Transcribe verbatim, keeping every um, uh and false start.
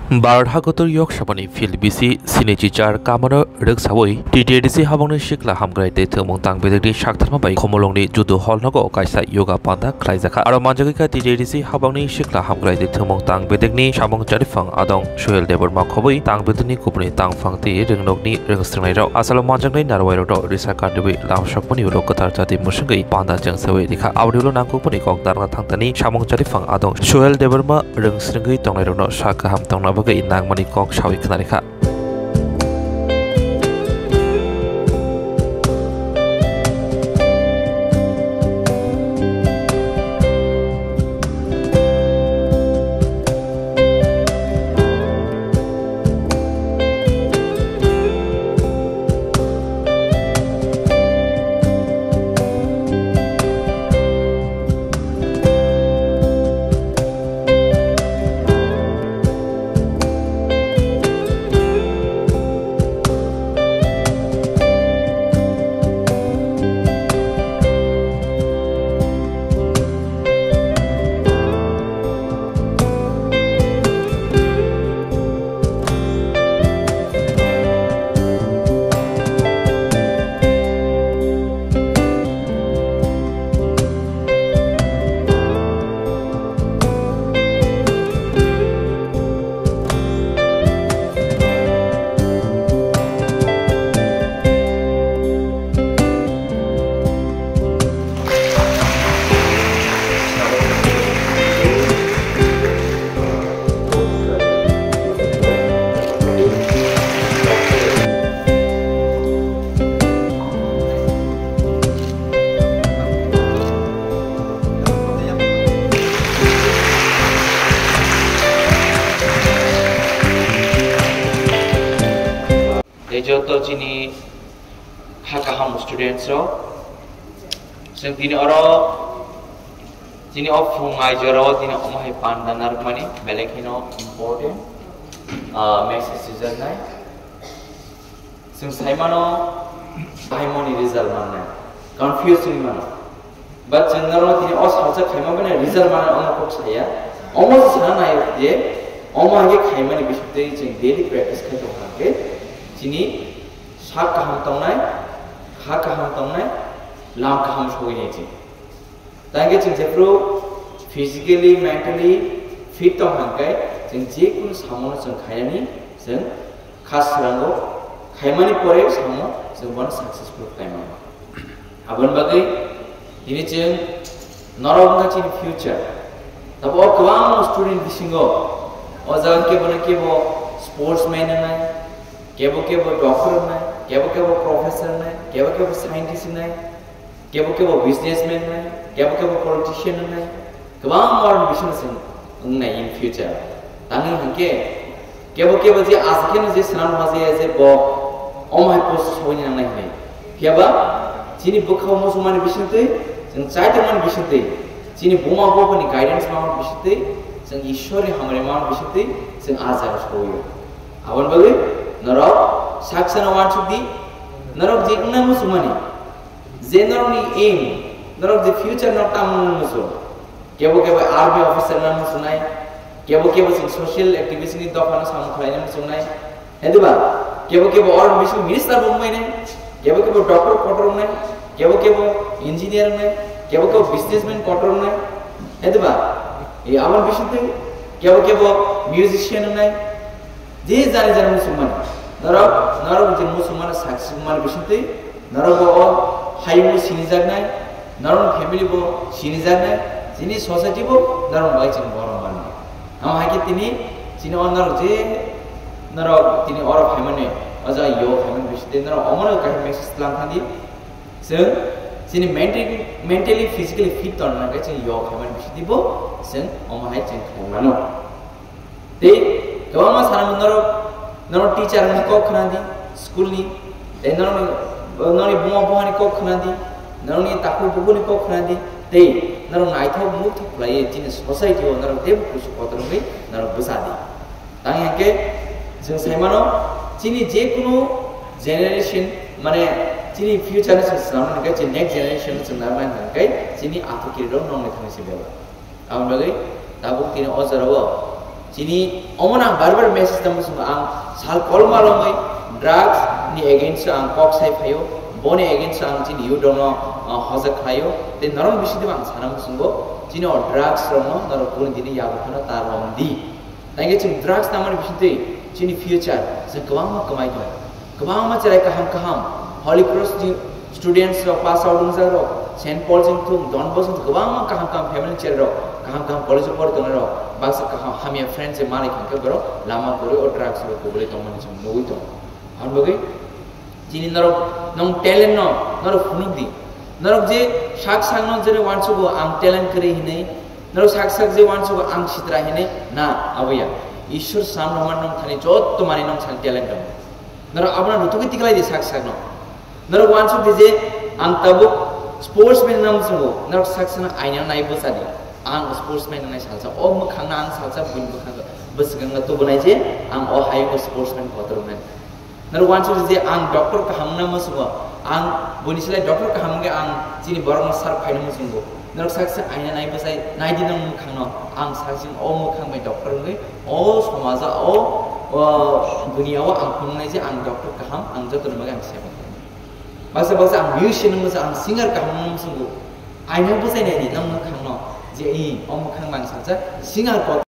Bharat hakotor Lok Sabhani field bisi sinichi char kamano rwksawi T T A D C habangni sikla hamkrai tei thwngmung tang bedekni saktharma bai Khumulwngni Judo Hall nogo kaisa yoga panda khlaijakha. Aro manjagwi kha T T A D C habangni sikla hamkrai tei thwngmung tang bedekni samung chariphang adong Suhel Debbarma khobwi tang bedekni kubuni tangphang tei rwngnokni rwngswrwngnairok. Asalo manjaknai narwairokno risa kandibwi lamsokmani ulo kwthar jati mwswngwi panda chengsawi rikha. Aboni ulo nangkukmani kok narwkna thangtani samung chariphang adong Suhel Debbarma rwngswrwngwi tongnairokno sak kaham tongna bagwi nangmani kok sawi khna rikha. Tei joto chini kha kaham students rok, chwng tini oro chini o phung ai jora o tini omo hai panda narwkmani belai kheno important, ah, message swijak nai. Chwng sai mano, bahai moni result mannai, confuse wngwi mano. But chwng norokno tini o salsa khaima bai result mannai, omo kok saya. Omo se sana nai je, omo hai khe khaimani bisingtwi chwng daily practice khai tong kha khe, chini sak kaham tongnai, kha kaham tongnai, lam kaham sogwi nai chwng. Tangkhe chwng jephru physically, mentally fit tong kha khe, chwng je kunu samono chwng khainani chwng kha srango, khaimani pore samo chwng bono successful khlai mano. Aboni bagwi tini chwng norok wngkha chini future. Tabo o kwbang student bisingo o jaga kebo na kebo sportsman wngnai, kebo kebo doctor wngnai, kebo kebo professor wngnai, kebo kebo scientist wngnai, kebo kebo businessman wngnai, kebo kebo politician wngnai, kwbang oro ni bisingo chwng wngnai in future. Tangwi hwnkhe kebo kebo je aswk kheno je swnam rwma je, je bo omo hai post sogwi nangnai hwnwi. Phiyaba chini bwkhao muchungmani bisingtwi, chwng chai tongmani bisingtwi, chini buma bupani guidance mangmani bisingtwi, chwng Ishwarni hamari mangmani bisingtwi chwng ah jaga sogwi o. Aboni bagwi norok sak sana uansuk di, norok je wngnai muchungmani, je norokni aim, norok je future norok tamo wngna muchung, kebo kebo army officer wngna muchungnai, kebo kebo chwng social activist ni dophano samung khlaina muchungnai, hediba kebo kebo oro bising minister bo wngmani, kebo kebo doctor kotor wngnai, kebo kebo engineer wngnai, kebo kebo businessman kotor wngnai, hediba e aboni bisingtwi kebo kebo musician wngnai, je jani jani muchungmani, norok, norok je muchungmani saksukmani bisingtwi, norok bo o hayungno sinijaknai, norokni family bo sinijaknai, chini society bo norok bai chini borom mannai. Amo hai khe tini chini o norok je norok tini oro phaimani, o jaga yo phaimani bisingtwi norok omono kaisa message tlang thangdi, chwng chini mentally, mentally, physically fit tongna khe chini yo phaimani bisingtwi bo chwng omo hai chwng khlai mano. Tei kwbangma sana norok, norok teacher ni kok khna di, school ni, tei norok ni, norok ni buma buha ni kok khna di, norok ni takhuk bukhuk ni kok khna di, tei norok naithok muthok khlaiwi chini society o norok teibo kusu kotor wngwi norok bwsa di. Tang hwnkhe chwng sai mano, chini je kunu generation, mane chini future no chwng swnam hwnkhe, chini next generation no chwng narwknai hwnkhe chini athukiri rok nongni thani se bela. Aboni bagwi tabuk tini o jora o Tini omo ang bar bar message tamo sung ang sal kolma romoi drugs ni against ang kok sai phayo, boni against ang chini youth no hojak khlayo, tei norok bisi ang sana musungo chini o drugs rokno norok kunu dini yabu khana ta rom di. Tangke chini drugs tamani bisi tei chini future se kwbangma kwmai tong. Kwbangma cherai kaham kaham Holy Cross ni students rok, pass out wngjak rok, Saint Paul jing thung, Don Bosco kwbangma kaham kaham family cherai rok, kaham kaham college o pori tongnai rok, baksa kaham hamya friends se manwi khangkhe borok lama kwrwi o drugs rok kubulwi tongmani chwng nugwi tongo. Aboni bagwi chini norok nong talent no norok phunuk di. Norok je sak sak no jene wansugo ang talent kwrwi hinwi, norok sak sak je wansugo ang sitra hinwi, na, abo ya. Ishwar sam rok man nong thani jotto manwi nong sani talent dong. Norok abono rutugwi tiklai di sak sakno. Norok wansuk di je ang tabuk sportsman wngna muchungo, norok sak sakno aina nai bwsa di. Ang sportsman wngnai salsa, o mwkhangno ang salsa buini bwkhang bwswkangno tubunai je ang o hayungo sportsman kotor wngnai. Norok wansuk di je ang doctor kaham wngna muchungo, ang buini silai doctor kaham wngwi ang chini borokno serve khaina muchungo. Norok sak sak aina nai bwsai nai di nang mwkhangno, ang sak sing o mwkhang bai doctor wngwi o somajo o, o duniya o ang phunuknai je ang doctor kaham, ang joto ni bagwi ang seba khainai. Baksa baksa ang musician wngmasa ang singer kaham wngmasa wngkhu. Aina bwsai nai di nang mwkhangno je i o mwkhang bang salsa singer kotor.